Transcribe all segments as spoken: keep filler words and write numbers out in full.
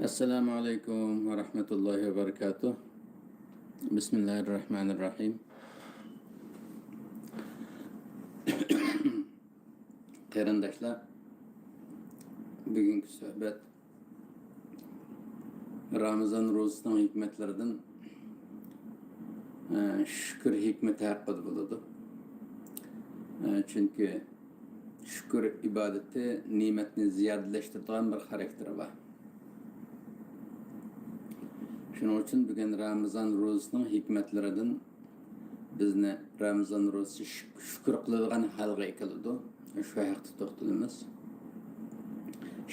ئەسسالامۇ ئەلەيكۇم ۋە رەھمەتۇللاھى ۋە بەرىكاتۇھ. بىسمىللاھىررەھمانىررەھىم. قېرىنداشلار، بۈگۈنكى سۆھبەت رامىزان روزىسىنىڭ ھېكمەتلىرىدىن، ئە، شۈكۈر ھېكمىتى ھەققىدە بولىدۇ. ئە، چۈنكى شۈكۈر ئىبادىتى نېمەتنى زىيادىلەشتۈرىدىغان بىر خاراكتېرى بار. شۇنىڭ ئۈچۈن بۈگۈن رامىزان روزىسىنىڭ ھېكمەتلىرىدىن بىزنى رامىزان روزىسى شۈك-، شۈكۈر قىلىدىغان ھالغا ئەكېلىدۇ. شۇ ھەقتە توختىلىمىز.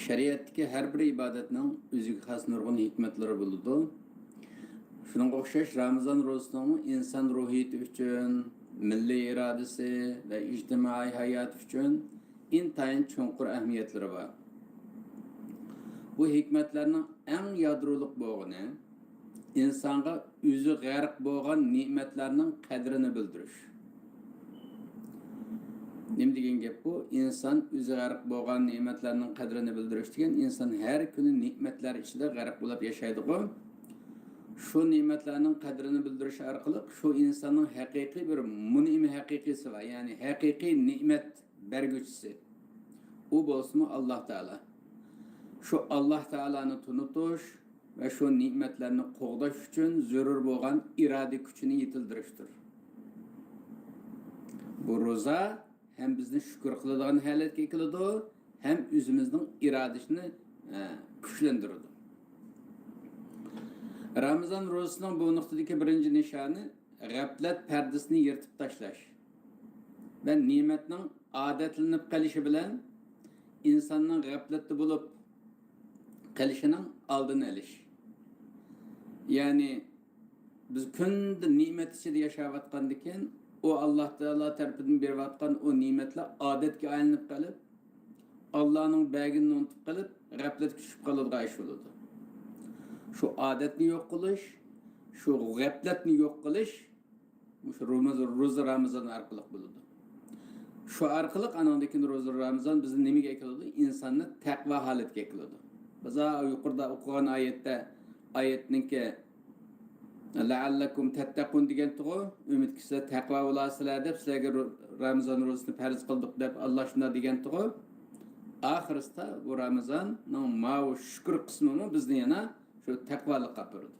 شەرىئەتتىكى ھەر بىر ئىبادەتنىڭ ئۆزىگە خاس نۇرغۇن ھېكمەتلىرى بولىدۇ. شۇنىڭغا ئوخشاش رامىزان روزىسىنىڭمۇ ئىنسان روھىيىتى ئۈچۈن، مىللىي ئىرادىسى ۋە ئىجتىمائىي ھاياتى ئۈچۈن ئىنتايىن چوڭقۇر ئەھمىيەتلىرى بار. بۇ ھېكمەتلەرنىڭ ئەڭ يادرولۇق بولغىنى ئىنسانغا ئۆزى غەرق بولغان نېمەتلەرنىڭ قەدرىنى بىلدۈرۈش. نېمە دېگەن گەپ بۇ؟ ئىنسان ئۆزى غەرق بولغان نېمەتلەرنىڭ قەدرىنى بىلدۈرۈش دېگەن، ئىنسان ھەر كۈنى نېمەتلەر ئىچىدە غەرق بولۇپ ياشايدىغۇ. شۇ نېمەتلەرنىڭ قەدرىنى بىلدۈرۈش ئارقىلىق شۇ ئىنساننىڭ ھەقىقىي بىر مۇنئىم ھەقىقىيسى بار، يەنى ھەقىقىي نېمەت بەرگۈچىسى. ئۇ بولسىمۇ ئاللاھ تائالا. شۇ ئاللاھ تائالانى تونۇتۇش ۋە شۇ نېمەتلەرنى قوغداش ئۈچۈن زۆرۈر بولغان ئىرادە كۈچىنى يېتىلدۈرۈشتۇر. بۇ روزا ھەم بىزنى شۈكۈر قىلىدىغان ھالەتكە ئەكېلىدۇ، ھەم ئۆزىمىزنىڭ ئىرادىسىنى، ئە، كۈچلەندۈرىدۇ. رامىزان روزىسىنىڭ بۇ نۇقتىدىكى بىرىنچى نىشانى غەپلەت پەردىسىنى يىرتىپ تاشلاش ۋە نېمەتنىڭ ئادەتلىنىپ قېلىشى بىلەن ئىنساننىڭ غەپلەتتە بولۇپ قېلىشىنىڭ ئالدىنى ئېلىش. يەنى بىز كۈندە نېمەت ئىچىدە ياشاۋاتقاندىكىن، ئۇ ئاللاھ تائالا تەرىپىدىن بېرىۋاتقان ئۇ نېمەتلەر ئادەتكە ئايلىنىپ قېلىپ، ئاللاھنىڭ بەرگىنىنى ئۇنتۇپ قېلىپ، غەپلەتكە چۈشۈپ قالىدىغان ئىش بولىدۇ. شۇ ئادەتنى يوق قىلىش، شۇ غەپلەتنى يوق قىلىش مۇشۇ رومىز-، روزا رامىزان ئارقىلىق بولىدۇ. شۇ ئارقىلىق ئانىڭدىن كېيىن روزا رامىزان بىزنى نېمىگە ئەكېلىدۇ؟ ئىنساننى تەقۋا ھالىتىگە ئەكېلىدۇ. بىز ھا يۇقىرىدا ئوقۇغان ئايەتتە، ئايەتنىڭكى لەئەللەكۇم تەتتەقۇن دېگەنتىغۇ، ئۈمىدكە سىلەر تەقۋا بولارسىلەر دەپ، سىلەرگە رو-، رامىزان روزىسىنى پەرز قىلدۇق دەپ، ئاللاھ شۇنداق دېگەنتىغۇ. ئاخىرسىدا بۇ رامىزاننىڭ ماۋۇ شۈكۈر قىسمىمۇ بىزنى يەنە شۇ تەقۋالىققا ئاپىرىدۇ.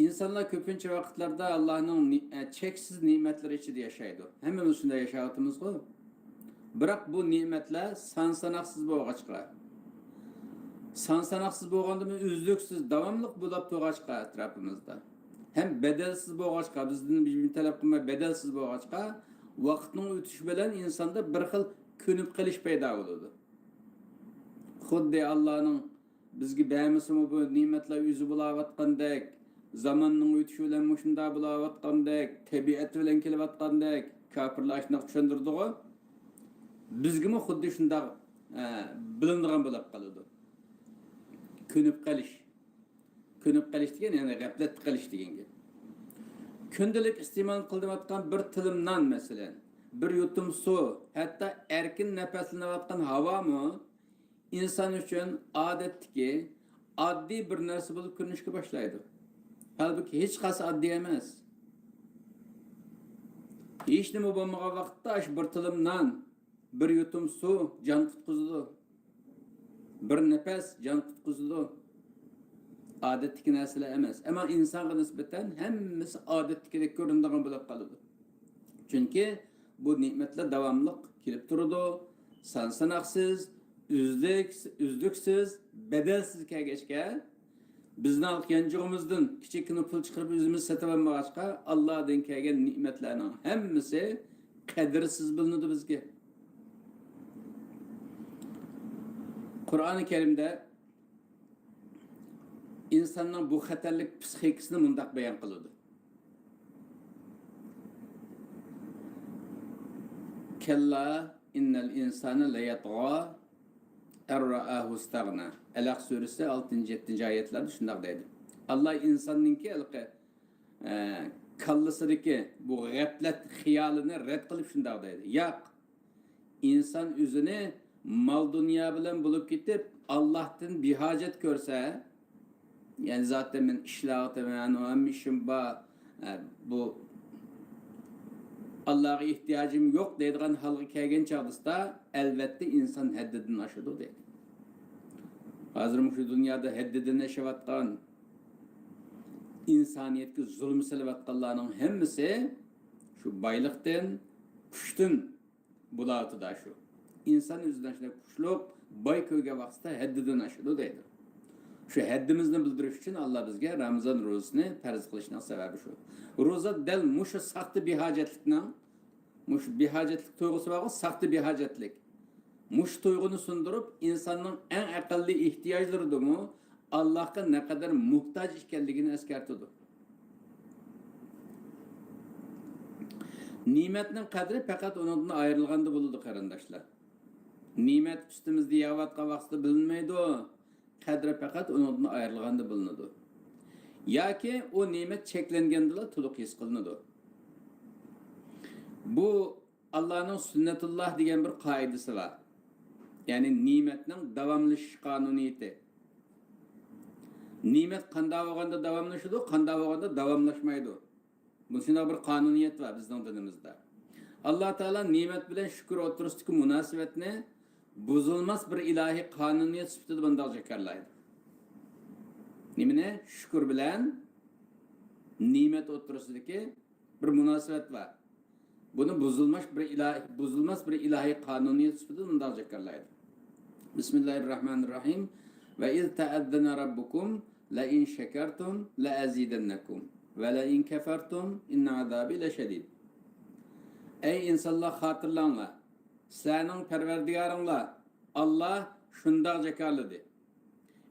ئىنسانلار كۆپىنچە ۋاقىتلاردا ئاللاھنىڭ نى-، ئە، چەكسىز نېمەتلىرى ئىچىدە ياشايدۇ. ھەممىمىز شۇنداق ياشاۋاتىمىزغۇ. بىراق بۇ نېمەتلەر سان-ساناقسىز بولغاچقا، سان-ساناقسىز بولغاندىمۇ ئۈزلۈكسىز داۋاملىق بولاپ تۇرغاچقا ئەتراپىمىزدا، ھەم بەدەلسىز بولغاچقا، بىزدىن بىر تەلەپ قىلماي بەدەلسىز بولغاچقا، ۋاقىتنىڭ ئۆتۈشى بىلەن ئىنساندا بىر خىل كۆنۈپ قېلىش پەيدا بولىدۇ. خۇددى ئاللاھنىڭ بىزگە بەرمىسىمۇ بۇ نېمەتلەر ئۆزى بولاۋاتقاندەك، زاماننىڭ ئۆتۈشى بىلەن مۇشۇنداق بولاۋاتقاندەك، تەبىئەت بىلەن كېلىۋاتقاندەك، كاپىرلار ئاشۇنداق چۈشەندۈرىدىغۇ. بىزگىمۇ خۇددى شۇنداق، ئە، بىلىنىدىغان بولۇپ قالىدۇ. كۆنۈپ قېلىش. كۆنۈپ قېلىش دېگەن، يەنى غەپلەتتە قېلىش دېگەن گەپ. كۈندىلىك ئىستېمال قىلىنىۋاتقان بىر تىلىم نان، مەسىلەن، بىر يۇتۇم سۇ، ھەتتا ئەركىن نەپەسلىنىۋاتقان ھاۋامۇ ئىنسان ئۈچۈن ئادەتتىكى، ئاددىي بىر نەرسە بولۇپ كۆرۈنۈشكە باشلايدۇ. ھالبۇكى، ھېچقايسى ئاددىي ئەمەس. ھېچنېمە بولمىغان ۋاقىتتا ئاشۇ بىر تىلىم نان، بىر يۇتۇم سۇ جان قۇتقۇزىدۇ. بىر نەپەس جان قۇتقۇزىدۇ. ئادەتتىكى نەرسىلەر ئەمەس. ئەمما ئىنسانغا نىسبەتەن ھەممىسى ئادەتتىكىدەك كۆرۈنىدىغان بولۇپ قالىدۇ. چۈنكى بۇ نېمەتلەر داۋاملىق كېلىپ تۇرىدۇ. سان-ساناقسىز، ئۈزلۈك-، ئۈزلۈكسىز، بەدەلسىز كەلگەچكە، بىزنىڭ يانچۇقىمىزدىن كىچىككىنە پۇل چىقىرىپ ئۆزىمىز سېتىۋالمىغاچقا، ئاللادىن كەلگەن نېمەتلەرنىڭ ھەممىسى قەدىرسىز بىلىنىدۇ بىزگە. قۇرئانى كەرىمدە ئىنساننىڭ بۇ خەتەرلىك پسىخىكىسىنى مۇنداق بايان قىلىدۇ. كەللا ئىننەل ئىنسانە لەيەتغا ئەن رائاھۇ ئىستەغنا. ئەلەق سۈرىسى ئالتىنچى، يەتتىنچى ئايەتلەردە شۇنداق دەيدۇ. ئاللا ئىنساننىڭكى ھېلىقى، ئە، كاللىسىدىكى بۇ غەپلەت خىيالىنى رەت قىلىپ شۇنداق دەيدۇ. ياق، ئىنسان ئۆزىنى مال-دۇنيا بىلەن بولۇپ كېتىپ، ئاللاھتىن بىھاجەت كۆرسە، يەنى زاتەن مەن ئىشلەۋاتىمەن، ھەممە ئىشىم بار، ئە، بۇ ئاللاغا ئېھتىياجىم يوق دەيدىغان ھالغا كەلگەن چاغدا، ئەلۋەتتە ئىنسان ھەددىدىن ئاشىدۇ دەيدۇ. ھازىر مۇشۇ دۇنيادا ھەددىدىن ئېشىۋاتقان، ئىنسانىيەتكە زۇلۇم سېلىۋاتقانلارنىڭ ھەممىسى شۇ بايلىقتىن، كۈچتىن بۇلاۋاتىدۇ شۇ. ئىنسان ئۆزىنى شۇنداق كۈچلۈك، باي كۆرگەن ۋاقتىدا ھەددىدىن ئاشىدۇ دەيدۇ. شۇ ھەددىمىزنى بىلدۈرۈش ئۈچۈن ئاللا بىزگە رامىزان روزىسىنى پەرز قىلىشنىڭ سەۋەبى شۇ. روزا دەل مۇشۇ ساختا بىھاجەتلىكنىڭ، مۇشۇ بىھاجەتلىك تۇيغۇسى بارغۇ، ساختا بىھاجەتلىك. مۇشۇ تۇيغۇنى سۇندۇرۇپ، ئىنساننىڭ ئەڭ ئەقەللىي ئېھتىياجلىرىدىمۇ ئاللاھقا نەقەدەر موھتاج ئىكەنلىكىنى ئەسكەرتىدۇ. نېمەتنىڭ قەدرى پەقەت ئۇنىڭدىن ئايرىلغاندا بولىدۇ، قېرىنداشلار. نېمەت ئۈستىمىزدە ياغىۋاتقان ۋاقتىدا بىلىنمەيدۇ، قەدرى پەقەت ئۇنىڭدىن ئايرىلغاندا بىلىنىدۇ. ياكى ئۇ نېمەت چەكلەنگەندىلا تولۇق ھېس قىلىنىدۇ. بۇ ئاللانىڭ سۈننەتۇللاھ دېگەن بىر قائىدىسى بار. يەنى نېمەتنىڭ داۋاملىشىش قانۇنىيىتى. نېمەت قانداق بولغاندا داۋاملىشىدۇ، قانداق بولغاندا داۋاملاشمايدۇ. مۇشۇنداق بىر قانۇنىيەت بار بىزنىڭ دىنىمىزدا. ئاللا تائالا نېمەت بىلەن شۈكۈر ئوتتۇرىسىدىكى مۇناسىۋەتنى بۇزۇلماس بىر ئىلاھىي قانۇنىيەت سۈپىتىدە مۇنداق جاكارلايدۇ. نېمىنى؟ شۈكۈر بىلەن نېمەت ئوتتۇرىسىدىكى بىر مۇناسىۋەت بار. بۇنى بۇزۇلماس بىر ئىلاھىي، بۇزۇلماس بىر ئىلاھىي قانۇنىيەت سۈپىتىدە مۇنداق جاكارلايدۇ. بىسمىللاھىررەھمانىررەھىم. ۋە ئىز تەئەززەنە رەببۇكۇم لەئىن شەكەرتۇم لەئەزىدەننەكۇم ۋە لەئىن كەفەرتۇم ئىننە ئازابى لەشەدىد. ئەي ئىنسانلار، خاتىرىلەڭلار، سىلەرنىڭ پەرۋەردىگارىڭلار ئاللا شۇنداق جاكارلىدى.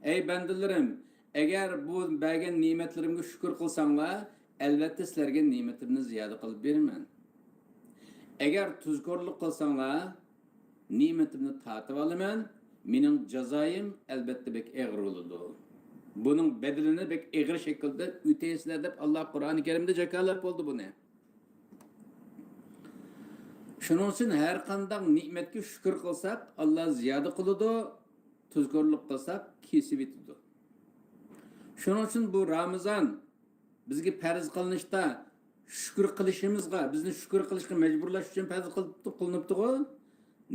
ئەي بەندىلىرىم، ئەگەر بۇ بەرگەن نېمەتلىرىمگە شۈكۈر قىلساڭلار، ئەلۋەتتە سىلەرگە نېمىتىمنى زىيادە قىلىپ بېرىمەن. ئەگەر تۇزكورلۇق قىلساڭلار، نېمىتىمنى تارتىۋالىمەن، مېنىڭ جازايىم ئەلۋەتتە بەك ئېغىر بولىدۇ. بۇنىڭ بەدىلىنى بەك ئېغىر شەكىلدە ئۆتەيسىلەر دەپ ئاللا قۇرئانى كەرىمدە جاكارلاپ بولدى بۇنى. شۇنىڭ ئۈچۈن ھەر قانداق نېمەتكە شۈكۈر قىلساق، ئاللا زىيادە قىلىدۇ، تۇزكورلۇق قىلساق كېسىۋېتىدۇ. شۇنىڭ ئۈچۈن بۇ رامىزان بىزگە پەرز قىلىنىشتا شۈكۈر قىلىشىمىزغا، بىزنى شۈكۈر قىلىشقا مەجبۇرلاش ئۈچۈن پەرز قىلىنىپتۇ، قىلىنىپتىغۇ.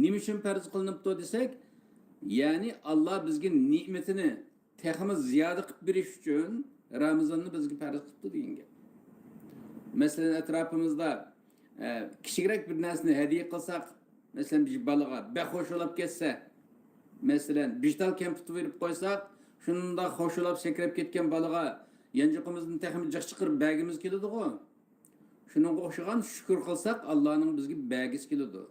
نېمە ئۈچۈن پەرز قىلىنىپتۇ دېسەك، يەنى ئاللا بىزگە نېمىتىنى تېخىمۇ زىيادە قىلىپ بېرىش ئۈچۈن رامىزاننى بىزگە پەرز قىلىپتۇ دېگەن گەپ. مەسىلەن، ئەتراپىمىزدا، ئە، كىچىكرەك بىر نەرسىنى ھەدىيە قىلساق، مەسىلەن، بىر بالىغا بەك خوش بولاپ كەتسە، مەسىلەن، بىر تال كەمپۈت بېرىپ قويساق، شۇنداق خوش بولاپ سەكرەپ كەتكەن بالىغا يانچۇقىمىزدىن تېخىمۇ جىق چىقىرىپ بەرگۈمىز كېلىدىغۇ. شۇنىڭغا ئوخشىغان شۈكۈر قىلساق، ئاللانىڭ بىزگە بەرگۈسى كېلىدۇ.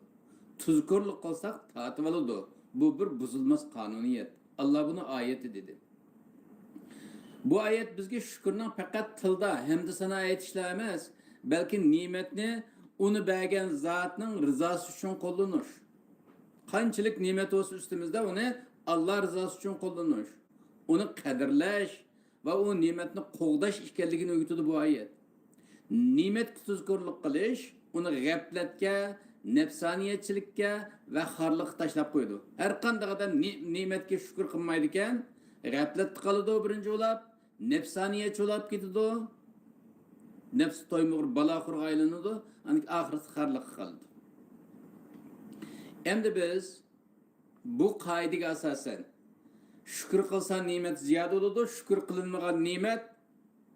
تۇزكورلۇق قىلساق، تارتىۋالىدۇ. بۇ بىر بۇزۇلماس قانۇنىيەت. ئاللا بۇنى ئايىتى دېدى. بۇ ئايەت بىزگە شۈكۈرنىڭ پەقەت تىلدا ھەمدۇ سانا ئېيتىشلا ئەمەس، بەلكى نېمەتنى ئۇنى بەرگەن زاتنىڭ رىزاسى ئۈچۈن قوللىنىش. قانچىلىك نېمەت بولسا ئۈستىمىزدە، ئۇنى ئاللا رىزاسى ئۈچۈن قوللىنىش، ئۇنى قەدىرلەش ۋە ئۇ نېمەتنى قوغداش ئىكەنلىكىنى ئۆگىتىدۇ بۇ ئايەت. نېمەتكە تۇزكورلۇق قىلىش، ئۇنى غەپلەتكە، نەپسانىيەتچىلىككە ۋە خارلىققا تاشلاپ قويىدۇ. ھەر قانداق ئادەم نې-، نېمەتكە شۈكۈر قىلمايدىكەن، غەپلەتتە قالىدۇ بىرىنچى بولاپ، نەپسانىيەتچى بولاپ كېتىدۇ، نەپسى تويمىغۇر بالاخورغا ئايلىنىدۇ، ئاندىن ئاخىرىدا خارلىققا قالىدۇ. ئەمدى بىز بۇ قائىدىگە ئاساسەن، شۈكۈر قىلسا نېمەت زىيادە بولىدۇ، شۈكۈر قىلىنمىغان نېمەت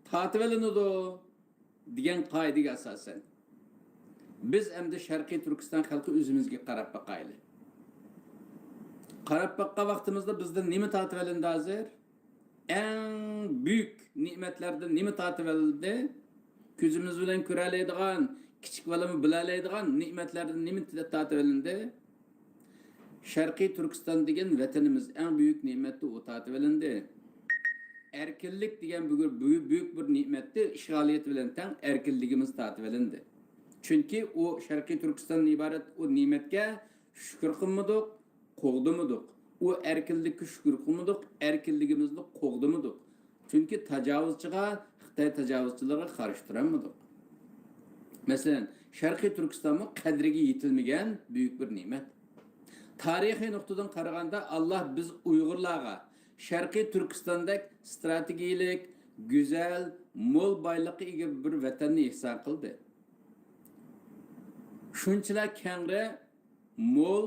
تارتىۋېلىنىدۇ دېگەن قائىدىگە ئاساسەن، بىز ئەمدى شەرقىي تۈركىستان خەلقى ئۆزىمىزگە قاراپ باقايلى. قاراپ باققان ۋاقتىمىزدا بىزدىن نېمە تارتىۋېلىندى ھازىر؟ ئەڭ بۈيۈك نېمەتلەردىن نېمە تارتىۋېلىندى؟ كۆزىمىز بىلەن كۆرەلەيدىغان، كىچىك بالىمۇ بىلەلەيدىغان نېمەتلەردىن نېمە تارتىۋېلىندى؟ شەرقىي تۈركىستان دېگەن ۋەتىنىمىز ئەڭ بۈيۈك نېمەتتى، ئۇ تارتىۋېلىندى. ئەركىنلىك دېگەن بۈگۈن بۈ-، بۈيۈك بىر نېمەتتى، ئىشغالىيەت بىلەن تەڭ ئەركىنلىكىمىز تارتىۋېلىندى. چۈنكى ئۇ شەرقىي تۈركىستاندىن ئىبارەت ئۇ نېمەتكە شۈكۈر قىلمىدۇق، قوغدىمىدۇق. ئۇ ئەركىنلىككە شۈكۈر قىلمىدۇق، ئەركىنلىكىمىزنى قوغدىمىدۇق. چۈنكى تاجاۋۇزچىغا، خىتاي تاجاۋۇزچىلىرىغا قارشى تۇرالمىدۇق. مەسىلەن، شەرقىي تۈركىستانمۇ قەدرىگە يېتىلمىگەن بۈيۈك بىر نېمەت. تارىخىي نۇقتىدىن قارىغاندا، ئاللا بىز ئۇيغۇرلارغا شەرقىي تۈركىستاندەك ستراتېگىيەلىك، گۈزەل، مول بايلىققا ئىگە بىر ۋەتەننى ئېھسان قىلدى. شۇنچىلا كەڭرى، مول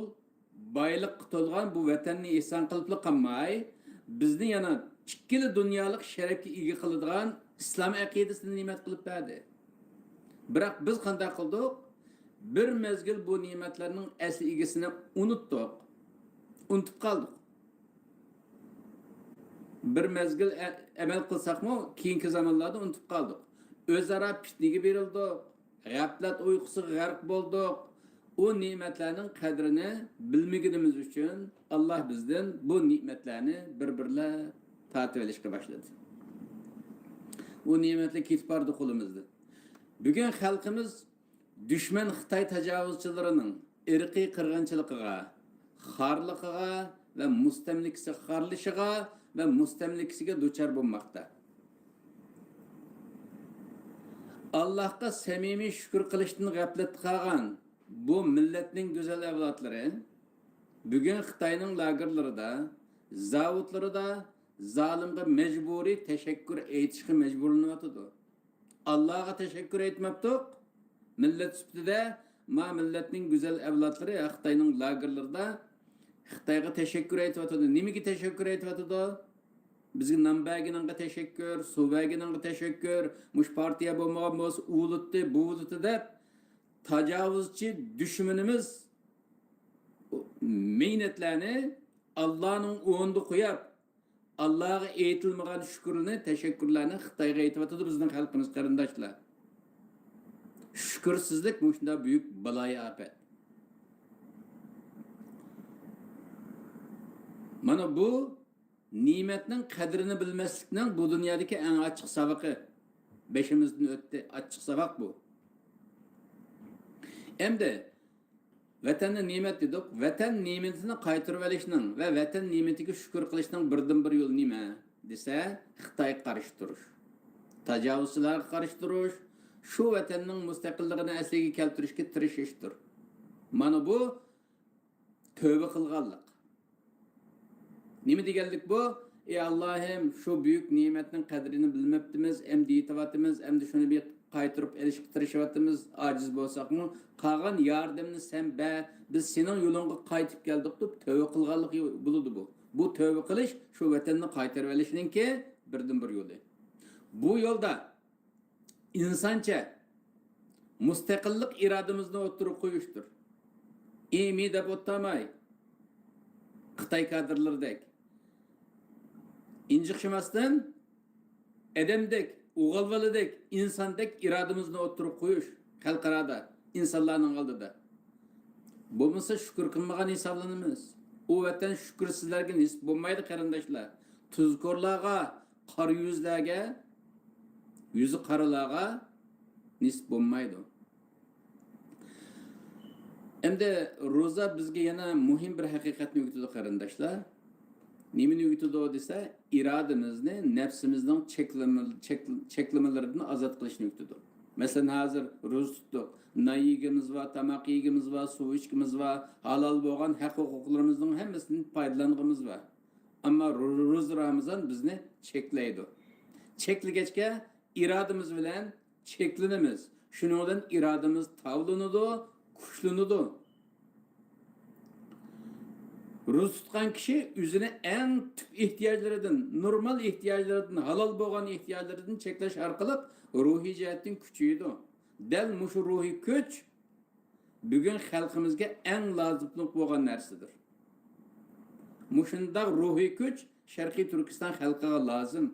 بايلىققا تولغان بۇ ۋەتەننى ئېھسان قىلىپلا قالماي، بىزنى يەنە ئىككىلا دۇنيالىق شەرەپكە ئىگە قىلىدىغان ئىسلام ئەقىدىسىنى نېمەت قىلىپ بەردى. بىراق بىز قانداق قىلدۇق؟ بىر مەزگىل بۇ نېمەتلەرنىڭ ئەسلى ئىگىسىنى ئۇنتتۇق. ئۇنتۇپ قالدۇق. بىر مەزگىل ئە-، ئەمەل قىلساقمۇ، كېيىنكى زامانلاردا ئۇنتۇپ قالدۇق. ئۆزئارا پىتنىگە بېرىلدۇق. غەپلەت ئۇيقۇسىغا غەرق بولدۇق. ئۇ نېمەتلەرنىڭ قەدرىنى بىلمىگىنىمىز ئۈچۈن، ئاللا بىزدىن بۇ نېمەتلەرنى بىر-بىرلەپ تارتىۋېلىشقا باشلىدى. ئۇ نېمەتلەر كېتىپ باردى قولىمىزدىن. بۈگۈن خەلقىمىز دۈشمەن خىتاي تاجاۋۇزچىلىرىنىڭ ئىرقىي قىرغىنچىلىقىغا، خارلىقىغا ۋە مۇستەملىكىسى خارلىشىغا ۋە مۇستەملىكىسىگە دۇچار بولماقتا. ئاللاھقا سەمىمىي شۈكۈر قىلىشتىن غەپلەتتە قالغان بۇ مىللەتنىڭ گۈزەل ئەۋلادلىرى بۈگۈن خىتاينىڭ لاگېرلىرىدا، زاۋۇتلىرىدا زالىمغا مەجبۇرىي تەشەككۈر ئېيتىشقا مەجبۇرلىنىۋاتىدۇ. ئاللاغا تەشەككۈر ئېيتماپتۇق. مىللەت سۈپىتىدە ما مىللەتنىڭ گۈزەل ئەۋلادلىرى خىتاينىڭ لاگېرلىرىدا خىتايغا تەشەككۈر ئېيتىۋاتىدۇ. نېمىگە تەشەككۈر ئېيتىۋاتىدۇ؟ بىزگە نان بەرگىنىڭگە تەشەككۈر، سۇ بەرگىنىڭگە تەشەككۈر، مۇشۇ پارتىيە بولمىغان بولسا، ئۇ بولاتتى، بۇ بولاتتى دەپ، تاجاۋۇزچى دۈشمىنىمىز مىننەتلەرنى ئاللانىڭ ئورنىدا قويۇپ، ئاللاغا ئېيتىلمىغان شۈكۈرنى، تەشەككۈرلەرنى خىتايغا ئېيتىۋاتىدۇ بىزنىڭ خەلقىمىز، قېرىنداشلار. شۈكۈرسىزلىك مۇشۇنداق بۈيۈك بالايىئاپەت. مانا بۇ نېمەتنىڭ قەدرىنى بىلمەسلىكنىڭ بۇ دۇنيادىكى ئەڭ ئاچچىق ساۋىقى. بېشىمىزدىن ئۆتتى، ئاچچىق ساۋاق بۇ. ئەمدى ۋەتەننى نېمەت دېدۇق. ۋەتەن نېمىتىنى قايتۇرۇۋېلىشنىڭ ۋە ۋەتەن نېمىتىگە شۈكۈر قىلىشنىڭ بىردىنبىر يولى نېمە دېسە، خىتايغا قارشى تۇرۇش، تاجاۋۇزچىلارغا قارشى تۇرۇش، شۇ ۋەتەننىڭ مۇستەقىللىقىنى ئەسلىگە كەلتۈرۈشكە تىرىشىشتۇر. مانا بۇ تۆۋە قىلغانلىق. نېمە دېگەنلىك بۇ؟ ئى ئاللاھىم، شۇ بۈيۈك نېمەتنىڭ قەدرىنى بىلمەپتىمىز، ئەمدى يېتىۋاتىمىز، ئەمدى شۇنى بىر قايتۇرۇپ ئېلىشقا تىرىشىۋاتىمىز، ئاجىز بولساقمۇ، قالغان ياردەمنى سەن بەر، بىز سېنىڭ يولۇڭغا قايتىپ كەلدۇق دەپ تۆۋە قىلغانلىق بولىدۇ بۇ. بۇ تۆۋە قىلىش شۇ ۋەتەننى قايتۇرۇۋېلىشنىڭكى بىردىنبىر يولى. بۇ يولدا ئىنسانچە مۇستەقىللىق ئىرادىمىزنى ئوتتۇرىغا قويۇشتۇر. ئىمى دەپ ئولتۇرماي، خىتاي كادىرلىرىدەك ئىنچىقىشماستىن، ئادەمدەك، ئوغۇل بالىدەك، ئىنساندەك ئىرادىمىزنى ئوتتۇرىغا قويۇش خەلقئارادا، ئىنسانلارنىڭ ئالدىدا. بولمىسا شۈكۈر قىلمىغان ھېسابلىنىمىز. ئۇ ۋەتەن شۈكۈرسىزلەرگە نېسىپ بولمايدۇ، قېرىنداشلار. تۇزكورلارغا، قارا يۈزلەرگە، يۈزى قارىلارغا نېسىپ بولمايدۇ. ئەمدى روزا بىزگە يەنە مۇھىم بىر ھەقىقەتنى ئۆگىتىدۇ، قېرىنداشلار. نېمىنى ئۆگىتىدۇ دېسە، ئىرادىمىزنى نەپسىمىزنىڭ چەكلىمە-، چەكل-، چەكلىمىلىرىدىن ئازاد قىلىشنى ئۆگىتىدۇ. مەسىلەن، ھازىر روزا تۇتتۇق. نان يېگىمىز بار، تاماق يېگىمىز بار، سۇ ئىچكىمىز بار، ھالال بولغان ھەق ھوقۇقلىرىمىزنىڭ ھەممىسىدىن پايدىلانغىمىز بار. ئەمما رو-، روزا رامىزان بىزنى چەكلەيدۇ. چەكلىگەچكە، ئىرادىمىز بىلەن چەكلىنىمىز. شۇنىڭ بىلەن ئىرادىمىز تاۋلىنىدۇ، كۈچلىنىدۇ. روزا تۇتقان كىشى ئۆزىنى ئەڭ تۈپ ئېھتىياجلىرىدىن، نورمال ئېھتىياجلىرىدىن، ھالال بولغان ئېھتىياجلىرىدىن چەكلەش ئارقىلىق روھىي جەھەتتىن كۈچىيىدۇ. دەل مۇشۇ روھىي كۈچ بۈگۈن خەلقىمىزگە ئەڭ لازىملىق بولغان نەرسىدۇر. مۇشۇنداق روھىي كۈچ شەرقىي تۈركىستان خەلقىگە لازىم.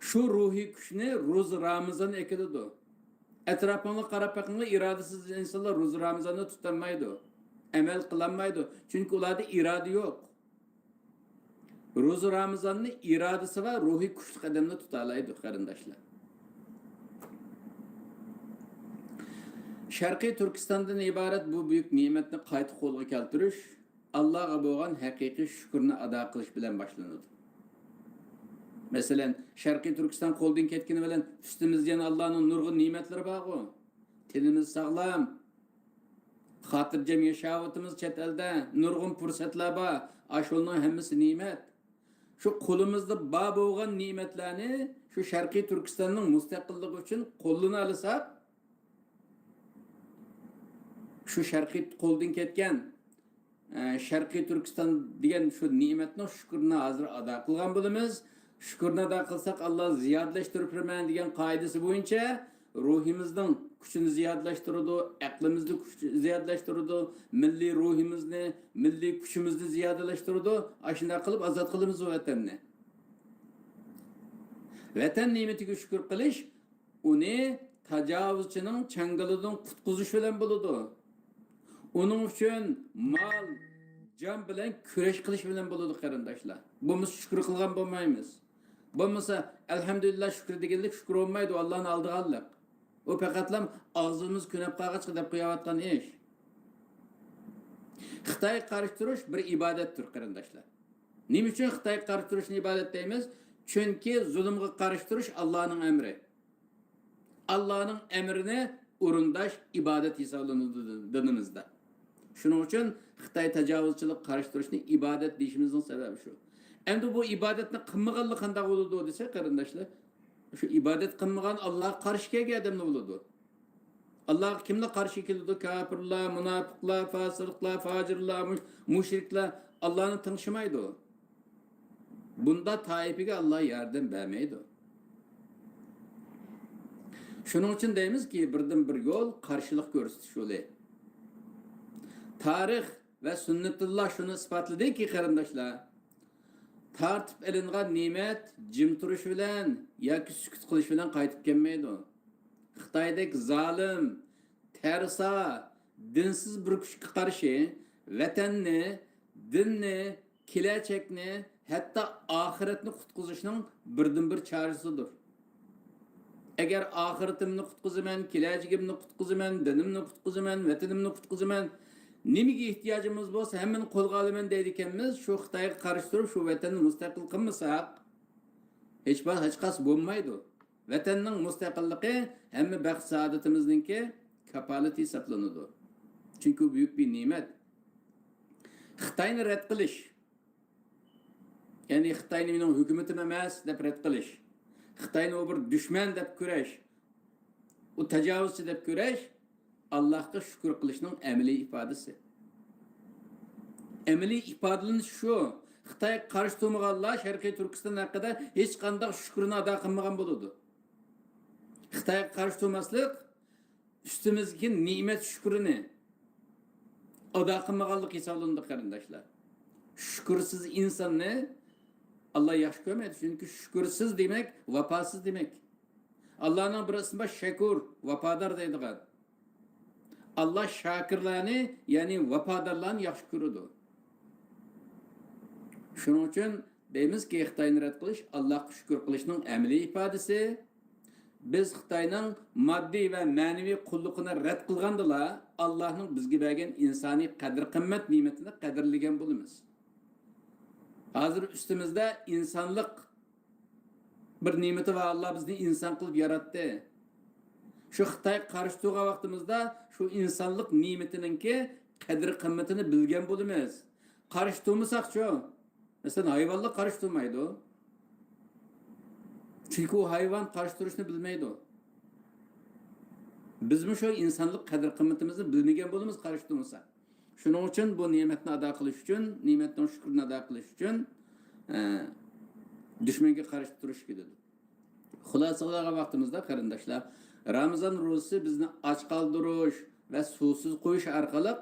شۇ روھىي كۈچنى روزا رامىزان ئەكېلىدۇ. ئەتراپىڭلارغا قاراپ بېقىڭلار، ئىرادىسىز ئىنسانلار روزا رامىزاننى تۇتالمايدۇ، ئەمەل قىلالمايدۇ. چۈنكى ئۇلاردا ئىرادە يوق. روزا رامىزاننى ئىرادىسى بار، روھىي كۈچلۈك ئادەملا تۇتالايدۇ، قېرىنداشلار. شەرقىي تۈركىستاندىن ئىبارەت بۇ بۈيۈك نېمەتنى قايتا قولغا كەلتۈرۈش ئاللاغا بولغان ھەقىقىي شۈكۈرنى ئادا قىلىش بىلەن باشلىنىدۇ. مەسىلەن، شەرقىي تۈركىستان قولدىن كەتكىنى بىلەن ئۈستىمىزدە يەنە ئاللانىڭ نۇرغۇن نېمەتلىرى بارغۇ. تېنىمىز ساغلام، خاتىرجەم ياشاۋاتىمىز چەت ئەلدە، نۇرغۇن پۇرسەتلەر بار. ئاشۇلارنىڭ ھەممىسى نېمەت. شۇ قولىمىزدا بار بولغان نېمەتلەرنى شۇ شەرقىي تۈركىستاننىڭ مۇستەقىللىقى ئۈچۈن قوللىنالىساق، شۇ شەرقىي قولدىن كەتكەن، ئە، شەرقىي تۈركىستان دېگەن شۇ نېمەتنىڭ شۈكرىنى ھازىر ئادا قىلغان بولىمىز. شۈكرىنى ئادا قىلساق، ئاللا زىيادىلەشتۈرۈپ بېرىمەن دېگەن قائىدىسى بويىچە روھىمىزنىڭ كۈچىنى زىيادىلەشتۈرىدۇ، ئەقلىمىزنى كۈچ-، زىيادىلەشتۈرىدۇ، مىللىي روھىمىزنى، مىللىي كۈچىمىزنى زىيادىلەشتۈرىدۇ. ئاشۇنداق قىلىپ ئازاد قىلىمىز بۇ ۋەتەننى. ۋەتەن نېمىتىگە شۈكۈر قىلىش، ئۇنى تاجاۋۇزچىنىڭ چاڭگىلىدىن قۇتقۇزۇش بىلەن بولىدۇ. ئۇنىڭ ئۈچۈن مال، جان بىلەن كۈرەش قىلىش بىلەن بولىدۇ، قېرىنداشلار. بولمىسا شۈكۈر قىلغان بولمايمىز. بولمىسا، ئەلھەمدۇلىللا شۈكۈر دېگەنلىك شۈكۈر بولمايدۇ، ئاللانى ئالدىغانلىق. ئۇ پەقەتلا ئاغزىمىز كۆنۈپ قالغاچقا دەپ قويۇۋاتقان ئىش. خىتايغا قارشى تۇرۇش بىر ئىبادەتتۇر، قېرىنداشلار. نېمە ئۈچۈن خىتايغا قارشى تۇرۇشنى ئىبادەت دەيمىز؟ چۈنكى زۇلۇمغا قارشى تۇرۇش ئاللانىڭ ئەمرى. ئاللانىڭ ئەمرىنى ئورۇنداش ئىبادەت ھېسابلىنىدۇ دىنىمىزدا. شۇنىڭ ئۈچۈن خىتاي تاجاۋۇزچىلىققا قارشى تۇرۇشنى ئىبادەت دېيىشىمىزنىڭ سەۋەبى شۇ. ئەمدى بۇ ئىبادەتنى قىلمىغانلار قانداق بولىدۇ دېسە، قېرىنداشلار، شۇ ئىبادەت قىلمىغان، ئاللاغا قارشى كەلگەن ئادەملا بولىدۇ. ئاللاغا كىملا قارشى كېلىدۇ؟ كاپىرلار، مۇناپىقلار، فاسىقلار، فاجىرلار، مۇش-، مۇشرىكلار ئاللانى تىڭشىمايدۇ. بۇنداق تائىپىگە ئاللا ياردەم بەرمەيدۇ. شۇنىڭ ئۈچۈن دەيمىزكى، بىردىنبىر يول قارشىلىق كۆرسىتىش يولى. تارىخ ۋە سۈننىتۇللا شۇنى ئىسپاتلىدىكى، قېرىنداشلار، تارتىپ ئېلىنغان نېمەت جىم تۇرۇش بىلەن ياكى سۈكۈت قىلىش بىلەن قايتىپ كەلمەيدۇ. خىتايدەك زالىم، تەرسا، دىنسىز بىر كۈچكە قارشى ۋەتەننى، دىننى، كېلەچەكنى، ھەتتا ئاخىرەتنى قۇتقۇزۇشنىڭ بىردىنبىر چارىسىدۇر. ئەگەر ئاخىرىتىمنى قۇتقۇزىمەن، كېلەچىكىمنى قۇتقۇزىمەن، دىنىمنى قۇتقۇزىمەن، ۋەتىنىمنى قۇتقۇزىمەن، نېمىگە ئېھتىياجىمىز بولسا ھەممىنى قولغا ئالىمەن دەيدىكەنمىز، شۇ خىتايغا قارشى تۇرۇپ شۇ ۋەتەننى مۇستەقىل قىلمىساق، ھېچ، ھېچقاس بولمايدۇ. ۋەتەننىڭ مۇستەقىللىقى ھەممە بەخت-سائادىتىمىزنىڭكى كاپالىتى ھېسابلىنىدۇ. چۈنكى ئۇ بۈيۈك بىر نېمەت. خىتاينى رەت قىلىش، يەنى خىتاينى مېنىڭ ھۆكۈمىتىم ئەمەس دەپ رەت قىلىش، خىتاينى ئۇ بىر دۈشمەن دەپ كۆرۈش، ئۇ تاجاۋۇزچى دەپ كۆرۈش، ئاللاھقا شۈكۈر قىلىشنىڭ ئەمەلىي ئىپادىسى. ئەمەلىي ئىپادىلىنىش شۇ. خىتايغا قارشى تۇرمىغانلار شەرقىي تۈركىستان ھەققىدە ھېچقانداق شۈكرىنى ئادا قىلمىغان بولىدۇ. خىتايغا قارشى تۇرماسلىق ئۈستىمىزدىكى نېمەت شۈكرىنى ئادا قىلمىغانلىق ھېسابلىنىدۇ، قېرىنداشلار. شۈكۈرسىز ئىنساننى ئاللا ياخشى كۆرمەيدۇ، چۈنكى شۈكۈرسىز دېمەك ۋاپاسىز دېمەك. ئاللانىڭ بىر ئىسمى بار، شەكۇر، ۋاپادار دەيدىغان. ئاللا شاكىرلارنى، يەنى ۋاپادارلارنى ياخشى كۆرىدۇ. شۇنىڭ ئۈچۈن دەيمىزكى، خىتاينى رەت قىلىش ئاللاھقا شۈكۈر قىلىشنىڭ ئەمەلىي ئىپادىسى. بىز خىتاينىڭ ماددىي ۋە مەنىۋى قۇللۇقىنى رەت قىلغاندىلا، ئاللاھنىڭ بىزگە بەرگەن ئىنسانىي قەدىر-قىممەت نېمىتىنى قەدىرلىگەن بولىمىز. ھازىر ئۈستىمىزدە ئىنسانلىق بىر نېمىتى بار، ئاللا بىزنى ئىنسان قىلىپ ياراتتى. شۇ خىتايغا قارشى تۇرغان ۋاقتىمىزدا شۇ ئىنسانلىق نېمىتىنىڭكى قەدىر-قىممىتىنى بىلگەن بولىمىز. قارشى تۇرمىساقچۇ؟ مەسىلەن، ھايۋانلار قارشى تۇرمايدۇ. چۈنكى ئۇ ھايۋان قارشى تۇرۇشنى بىلمەيدۇ. بىزمۇ شۇ ئىنسانلىق قەدىر-قىممىتىمىزنى بىلمىگەن بولىمىز، قارشى تۇرمىساق. شۇنىڭ ئۈچۈن بۇ نېمەتنى ئادا قىلىش ئۈچۈن، نېمەتنىڭ شۈكرىنى ئادا قىلىش ئۈچۈن، ئە، دۈشمەنگە قارشى تۇرۇش كېلىدۇ. خۇلاسىلىغان ۋاقتىمىزدا، قېرىنداشلار، رامىزان روزىسى بىزنى ئاچ قالدۇرۇش ۋە سۇسىز قويۇش ئارقىلىق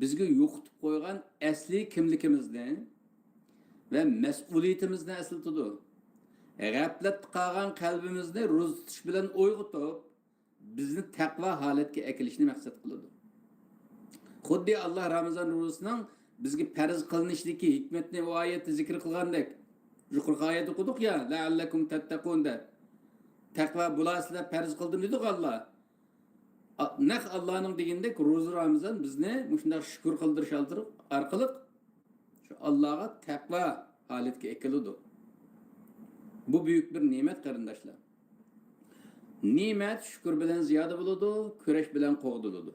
بىزگە يوقىتىپ قويغان ئەسلىي كىملىكىمىزنى ۋە مەسئۇلىيىتىمىزنى ئەسلىتىدۇ. غەپلەتتە قالغان قەلبىمىزنى روزا تۇتۇش بىلەن ئويغىتىپ، بىزنى تەقۋا ھالەتكە ئەكېلىشنى مەقسەت قىلىدۇ. خۇددى ئاللا رامىزان روزىسىنىڭ بىزگە پەرز قىلىنىشىدىكى ھېكمەتنى ئۇ ئايەتتە زىكىر قىلغاندەك، يۇقىرىقى ئايەت ئوقۇدۇق يا، لەئەللەكۇم تەتتەقۇن دەپ، تەقۋا بولارسىلەر، پەرز قىلدىم دېدۇق ئاللا. ئا-، نەق ئاللانىڭ دېگىنىدەك روزا رامىزان بىزنى مۇشۇنداق شۈكۈر قىلدۇرۇش ئارقىلىق شۇ ئاللاغا تەقۋا ھالەتكە ئەكېلىدۇ. بۇ بۈيۈك بىر نېمەت، قېرىنداشلار. نېمەت شۈكۈر بىلەن زىيادە بولىدۇ، كۈرەش بىلەن قوغدىلىدۇ.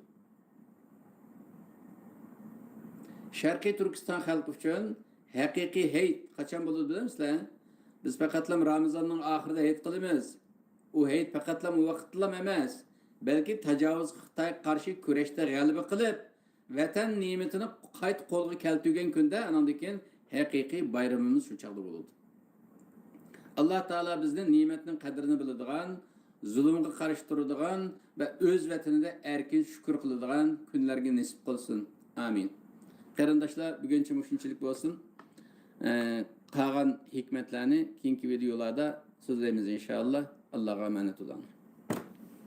شەرقىي تۈركىستان خەلقى ئۈچۈن ھەقىقىي ھېيت قاچان بولىدۇ بىلەمسىلەر؟ بىز پەقەتلا رامىزاننىڭ ئاخىرىدا ھېيت قىلىمىز. ئۇ ھېيت پەقەتلا ئۇ ۋاقىتتىلا ئەمەس، بەلكى تاجاۋۇزچى خىتايغا قارشى كۈرەشتە غەلىبە قىلىپ، ۋەتەن نېمىتىنى قايتا قولغا كەلتۈرگەن كۈندە، ئاناندىن كېيىن ھەقىقىي بايرىمىمىز شۇ چاغدا بولىدۇ. ئاللا تائالا بىزنى نېمەتنىڭ قەدرىنى بىلىدىغان، زۇلۇمغا قارشى تۇرىدىغان ۋە ئۆز ۋەتىنىدە ئەركىن شۈكۈر قىلىدىغان كۈنلەرگە نېسىپ قىلسۇن. ئامىن. قېرىنداشلار، بۈگۈنچە مۇشۇنچىلىك بولسۇن. ئە، قالغان ھېكمەتلەرنى كېيىنكى ۋىدېئولاردا سۆزلەيمىز ئىنشائاللا. ئاللاغا ئامانەت بولۇڭ.